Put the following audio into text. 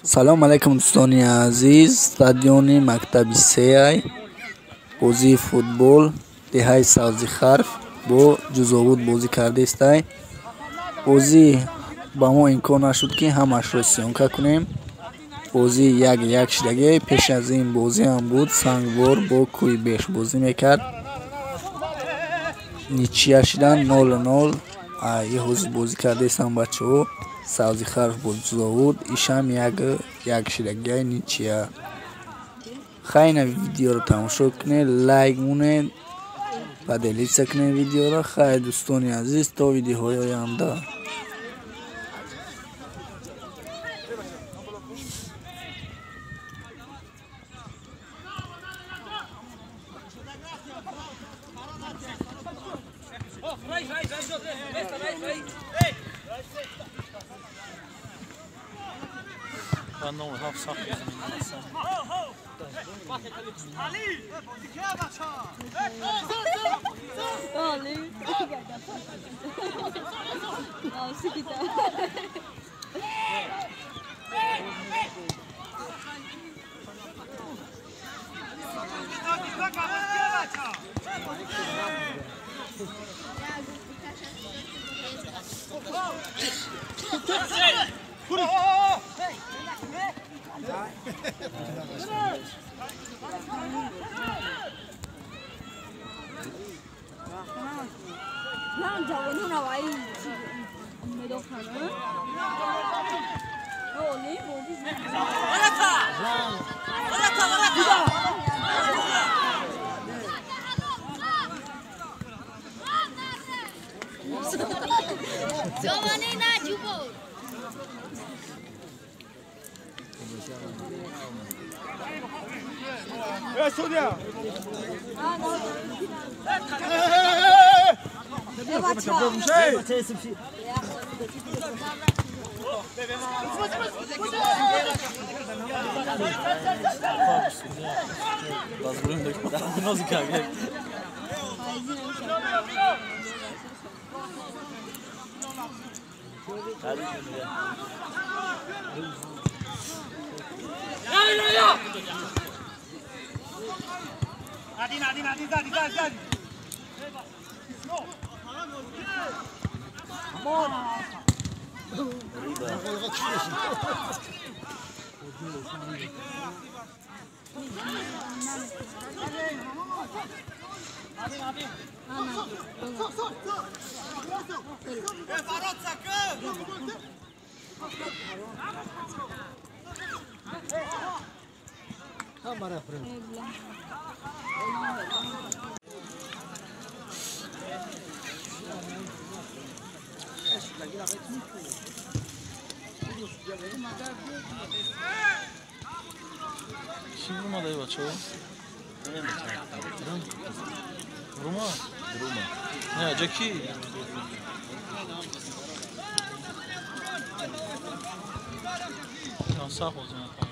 Салом алейкум, дӯстони азиз. Стадиони мактаби сеай, бозии футбол, деҳаи Савзихарф бо Ҷузовуд бозӣ кардестай. Бозӣ ба мо имкон нашуд, ки ҳамашро съёмка кунем. Бозӣ 1-1 шидагӣ. Пеш аз ин бозӣ ҳам буд, Сангвор бо Кӯйбеш бозӣ мекард, ничья шидан, 0-0. Ҳозир бозӣ кардестам бачаҳо, Савзихарф бо Ҷузовуд, ишам 1-1 шидагиай, ничья. Хайна, видеоро тамошо кунед, лайк монед, поделиться кунед видеоро. Хайр, дӯстони азиз, то видеоҳои оянда. Кӣ бурмадай, бачаҳо? Рума? Не, аҷа ки? Сах бозӣ мекунад.